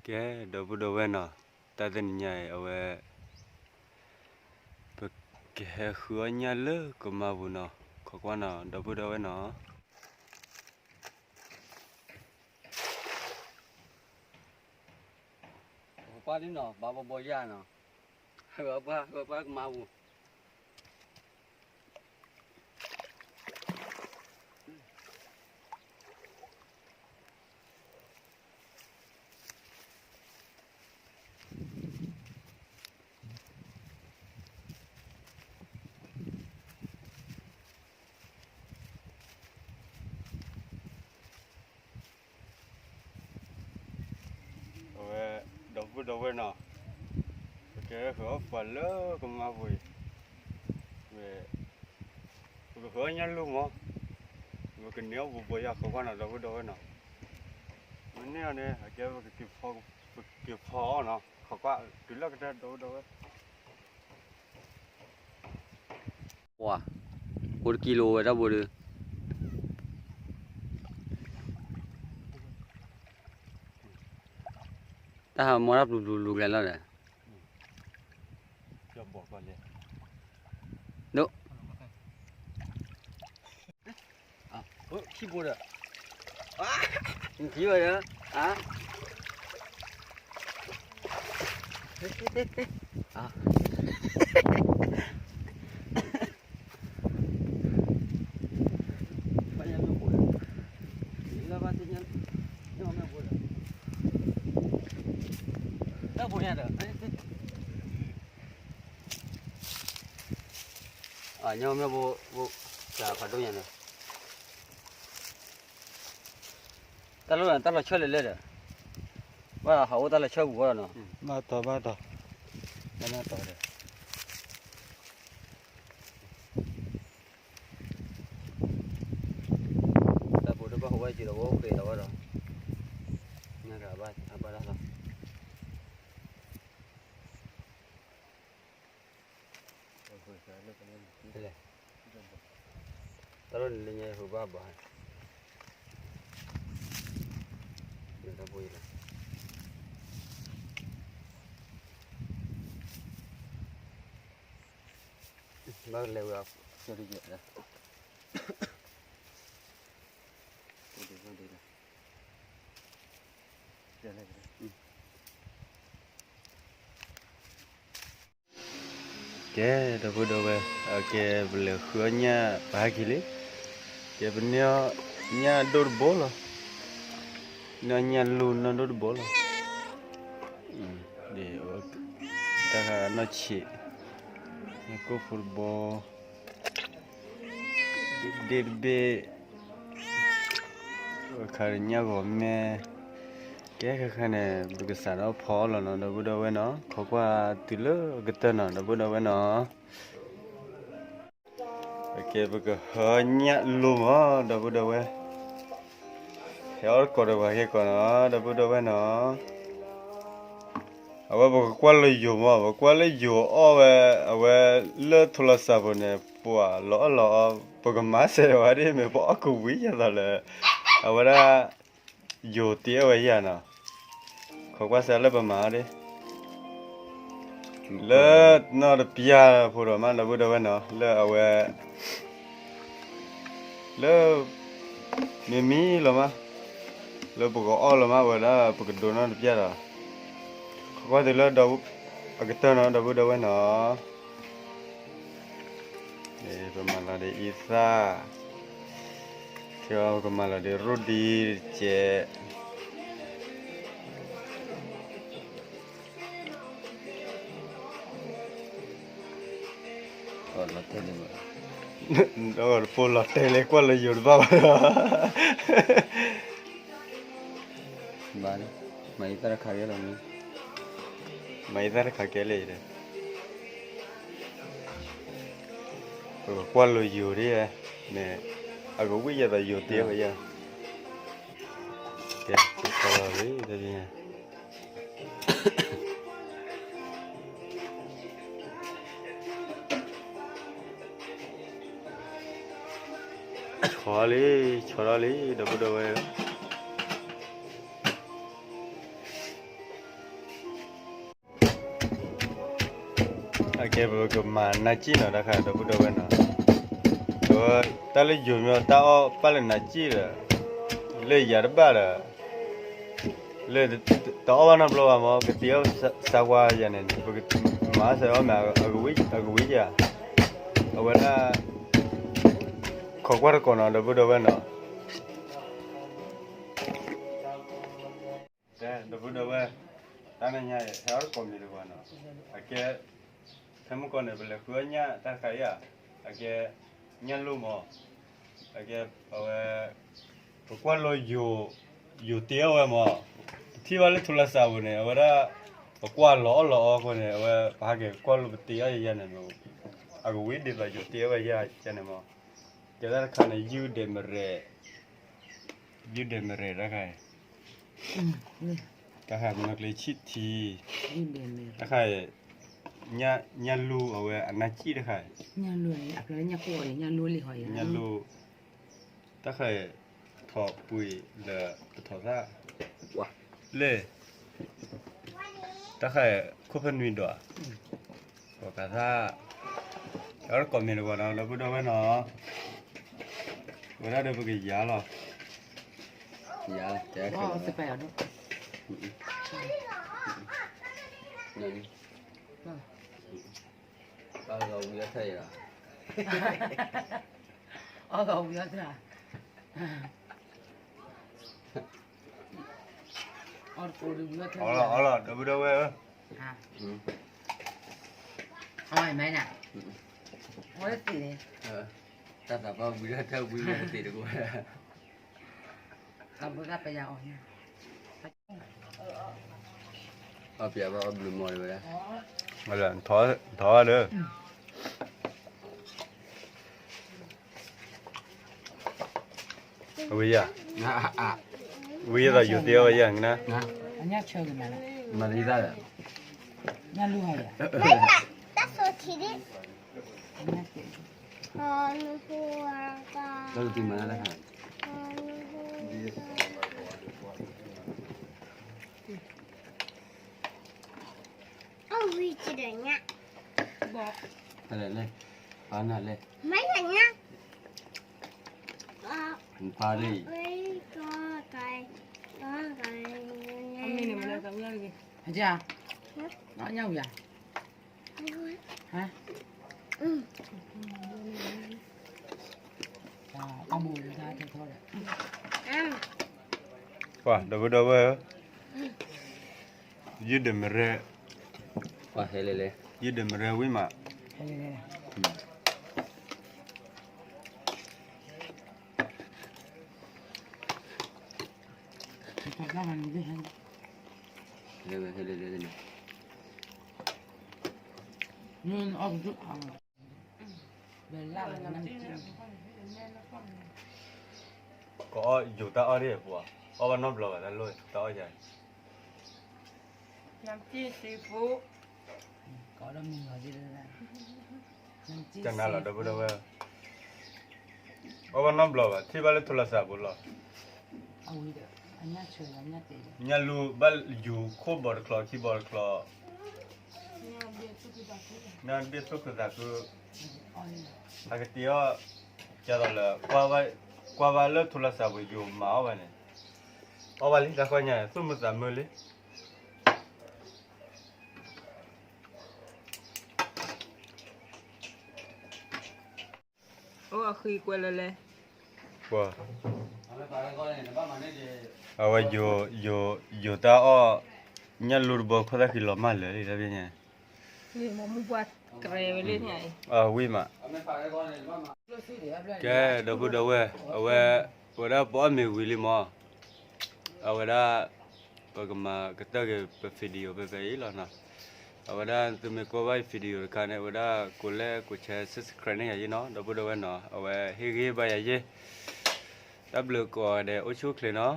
ကဲ ဒီပုၢ်ဒီဝဲၢ်နီၤ, တၢ်တနံၤညါအံၤ အဝဲ ပကဟဲဃုအီၣ်ညၣ်လၢကမါပူၤနီၤ, ခိးကွၢ်နီၤ ဒီပုၢ်ဒီဝဲၢ်နီၤ. ပှၤန့ၣ်နီၤ ဘၣ်ဘီဘီယၢ်နီၤ, ဟဲပှၤဟဲပှၤကမါပူၤ အဝဲ ဒီပုၢ်ဒီဝဲၢ်နီၤ, ပကဃုအီၣ်ပှၤလၢကမါပူၤအံၤ, ဝဲ ပကဃုအီၣ်ညၣ်လူၢ်မး, ပကန့ၢ်အီၣ်ဘီဘီယၢ် ခိးကွၢ်နီၤ ဒီပုၢ်ဒီဝဲၢ်နီၤ, မ့ၢ်န့ၢ်အီၤန့ၣ် အကဲ ပကက့ၤဖီအီၣ်နီၤ, ခိးကွၢ်တုၤလၢကတၢၢ် ဒီပုၢ်ဒီဝဲၢ် ပှၤ အိၣ်တကံလိဝဲတၢ်ဘိဒုး, တၢ်ဟးမီတၢ်ပျူၤပျူၤပျူၤကျဲလီၤဒီး, ဒိၣ် ခံဘိဒီး, ခံဘိဒီး, ညၣ်မ့ၢ်ဘိ, တၢ်ဖးဒိၣ်ညါန့ၣ်, တၢ်လီၢ် တၢ်လီၤဆၢလၢလၢဒီး, ဘၣ်ဟးအိၣ်တၢ်လီၤဆၢပူၤဃီလီၤနီၤ, ဘၣ်တီၤဘၣ်တီၤ, ဘၣ်တီၤဒီး တၢ်ဘိတဘၣ်ဟိဝဲက့ၤဒီး ဝဲအိၣ်ဃ့ဒီးဝဲဒီး, ညၣ်ကဘၣ်အဘၣ်တၢ်လီၤ. တၢ်လီၢ်န့ၣ်လၢညါဟိဘၣ်ဘၣ်, တၢ်ဘိယလီၤ, ဘၣ်လဲၤဝဲအီၤ, ကဲ ဒီပုၢ်ဒီဝဲၢ်, အကဲ ပလဲၤဃုအီၣ်ညၣ်ပဟဲက့ၤလံ, ကဲ ပန့ၢ်အီၣ်ညၣ်ဒိၣ်တဘိလီၤ, န့ၢ်အီၣ်ညၣ်လူၢ်နီၢ်ဒိၣ်တဘိလီၤ, ဒ် တၢ်ခါနီၢ်ဆံး, ကိၣ်ဖိတဘိ ဒ့ၣ်တဘ့ၣ်, အခါဒီးညၣ်ဂီၤမဲ, ကဲခဲခါန့ၣ် ပကစးထီၣ်ဖီအီၣ်လီၤနီၤ ဒီပုၢ်ဒီဝဲၢ်နီၤ, ခိးကွၢ်တုၤလၢအကတၢၢ်နီၤ ဒီပုၢ်ဒီဝဲၢ်နီၤ. အကဲ ပကဟၢညၣ်လိၤမး ဒီပုၢ်ဒီဝဲၢ်, ဟဲအီၣ်တကိးဒီးပှၤက့ၤကီးနီၤ ဒီပုၢ်ဒီဝဲၢ်နီၤ. အဝဲပကကွၢ်လၢယိၤမး ပကွၢ်လၢယိၤအီၣ်ဝဲ, အဝဲလၢထိလီၤစၢ်ပူၤန့ၣ် ပှၤလီၤအီၣ်လီၤအီ, ပကမၤစၢၤဝဲဒၣ်မ့ၢ်ပအီၣ်ကဝံၤယၤသးလၢ အဝဲဒၣ် ယိၤတ့အီၣ်ဝဲယၤနီၤ, ခိးကွၢ်စၢ်လၢပမၤအီၤဒၣ် လၢနီၢ်တပျၢ်ဖိဒီးမး ဒီပုၢ်ဒီဝဲၢ်နီၤ, လၢအဝဲ လၢ မ့မ့ၢ်လီၤမး, လၢပကအီၣ်လီၤမး ဝဲဒၣ်ပကဒိးနီၢ်တပျၢ်ဒီး ခိးကွၢ်တုၤလၢအကတၢၢ်နီၤ ဒီပုၢ်ဒီဝဲၢ်နီၤ. ပမၤလီၤဒ်အံၤသၣ်, ခဲအံၤပကမၤလီၤဒ်ရိၣ်ဒံးတကဲး ဒီးပိာ်လီၤတဲာ်လၢကွၢ်လၢယိၤတဘၣ်ဘၣ်ဒီး ဘၣ်, မၤအံသၣ်တခါကဲလီၤ, မၤအံသၣ်တခါကဲလၢာ်ဒီး ပကကွၢ်လၢယိၤဒ်, မ့ၢ် အကဝံၣ်ယၤသးယိၤတ့ဝဲယၤ, ကဲ ဆီလီၤလံ တဘျီညါ ဆီလံ, ဆီထီၣ်လံ ဒီပုၢ်ဒီဝဲၢ်ဧၢ. ကဲ ပကမၤနါစံၣ်နီၤ တၢ်ခါ ဒီပုၢ်ဒီဝဲၢ်နီၤ, တၢ်လၢယိၤမ့ၢ်တၢ်အီၣ်ပၢ်လၢနါစံၣ်ဒီး လၢယၤတဘၣ်ဒီး လၢတအီၣ်ဘၣ်နီတဘျီဘၣ်မး ကသ့အီၣ်စးဝါယၤန့ၣ် ပကမၤစၢၤအီၣ်မး အကဝံၤယၤ, အဝဲဒၣ် ခိးကွၢ်တကိးနီၤ ဒီပုၢ်ဒီဝဲၢ်နီၤ. ကဲ ဒီပုၢ်ဒီဝဲၢ်, တၢ်နညါ ဟဲအီၣ်တကိးမံၤတကိးနီၤ, အကဲ ဖဲမုၢ်ကီၢ်န့ၣ် ပလဲၤဃုအီၣ်ညၣ်တၢ်တခါအံၤဧါ, အကဲ ညၣ်လိၢ်မး, အကဲ အဝဲ ပကွၢ်လိယိၤတ့အီၣ်ဝဲမး, ပထံၣ်ဘၣ်လၢထိလၢစးပူၤန့ၣ် အဝဲဒၣ် ပကွၢ်လီၤအီၣ်လီၤအီအဃိန့ၣ် အဝဲပဟးက့ၤကွၢ်လိပတ့အီၣ်ယၤန့ၣ်, အကဝံၤဒံးဘၣ်ယိၤတ့အီၣ်ဝဲယၤန့ၣ်မး, ကဲဒၣ်တခါန့ၣ် ယုၢ်ဒဲးမရဲၣ် ယုၢ်ဒဲးမရဲၣ်တၢ်ခါအံၤ, တၢ်ခါမနီကျ့ဆံၣ်ထံ, တၢ်ခါအံၤ ညၣ်လူၢ်အဝဲအနါစံၣ်တၢ်ခါအံၤ, ညၣ်လူၢ်, တၢ်ခါအံၤ ထီၣ်ပှ့ၤလၢပထီၣ်သၣ်, လၢ တၢ်ခါအံၤ ခိၣ်ဖဲနွံဒိး ပကသၣ်, အီၣ်တကိးမံၤတကိးနီၤ ဒီပုၢ်ဒီဝဲၢ်နီၤ, ဝဲဒၣ်ဒီးပကယၤလီၤ, ယၤ, အီၣ်ဂီၤဝံၤအီၣ်ထဲအံၤလီၤ, အီၣ်ဂီၤဝံၤအီၣ်ထဲ, အီၣ်တကိးဒီးဝံၤအီၣ်ထဲ, အီၣ်လီၤ အီၣ်လီၤ ဒီပုၢ်ဒီဝဲၢ်ဧၢ, အီၣ်မးနၤ, အီၣ်တသ့န့ၣ်, တၢ်သးပှၢ်ဝံၤအီၣ်ထဲဝံၤအီၣ်တသ့တကိး, အီၣ်ပယၤအီၣ်ညၣ်, အီၣ်ပယၤဘၣ်အီၣ်ဘျုးမီၢ်ဝဲဒၣ်, ထီၣ်ဒီး ဝံၤယၤ, ဝံၤယၤဒီးယိၤတ့အီၣ်ဝဲယၤ, မၤလံတၢ်, ညၣ်လူၢ်ဟီယၤ, တၢ်လူၢ်တံၢ်မၤလၢတၢ်ခါ, အဝံၤတဒၢညါ, လဲၣ်လဲၣ်, ပာ်နၤလဲၣ်, မ့ၢ်ညါ, ပာ်လံ, အမ့ၢ်န့ၣ်မၤလၢတၢ်ဝံၤလီၤတဂ့ၤ, အညၣ်ဝံၤဧါ, ဟါ, ပှၤ ဒီပုၢ်ဒီဝဲၢ်ဧၢ, ယုၢ်ဒဲးမရဲၣ်, ယုၢ်ဒဲးမရဲၣ်ဝံၤမး, ကအီၣ်ယိၤတၢ်အီၣ်ဒ်ပှၤ, အီၣ်ဘၣ်နီတဘျီဘၣ် တၢ်လိၣ်တၢ်အီၣ်ယၤ, ကနၤလီၤ ဒီပုၢ်ဒီဝဲၢ်, အီၣ်ဘၣ်နီတဘျီဘၣ် ထံၣ်ဘၣ်လၢထိလၢစးပူၤလီၤ, ညၣ်လူၢ်ဘၣ်ယိၤခိၣ်ဘီတချီခံဘီတချီ, နဘ့ၣ်သူၣ်ခုသးခု, ဟးကတ့အီၣ်, ကသိးလၢ ကွၢ်ဘၣ်လၢထိလၢစးပူၤယိၤမၤအီၣ်ဘၣ်န့ၣ်, အီၣ်ဘၣ်လံ တၢ်ဃီညါ သူၣ်မုာ်သးမုာ်လံ. အိၣ်အဃံကွဲးလၢလဲၣ်, ကွၢ်, အဝဲယိၤ, ယိၤ, ယိၤတၢ်အီၣ်, ညၣ်လူၢ်တဘီခိၣ်သၣ်ဃံလီၤမၢ်လၢာ်လံ တၢ်ဖဲညါ, ဝံၤမး, ကဲ ဒီပုၢ်ဒီဝဲၢ်, အဝဲ, အဝဲဒၣ်ပအီၣ်မ့ၤဝံၤလံမး, အဝဲဒၣ် ပကမၤကတၢၢ်က့ၤပ video ဖဲဖဲအံၤလီၤနီၤ. အဝဲဒၣ်သုမ့ၢ်ကွၢ်ဘၣ် video တခါန့ၣ် အဝဲဒၣ်ကိးလဲၣ်ကိးဆဲ subscribe န့ၢ်ယၤယ့ၣ်နီၤ ဒီပုၢ်ဒီဝဲၢ်နီၤ အဝဲဟ့ၣ်ဂံၢ်ဘါယၤယ့ၣ်, တၢ်ဘျုးကိးဂၤဒဲး အိၣ်ဆူၣ်အိၣ်ချ့နီၤ.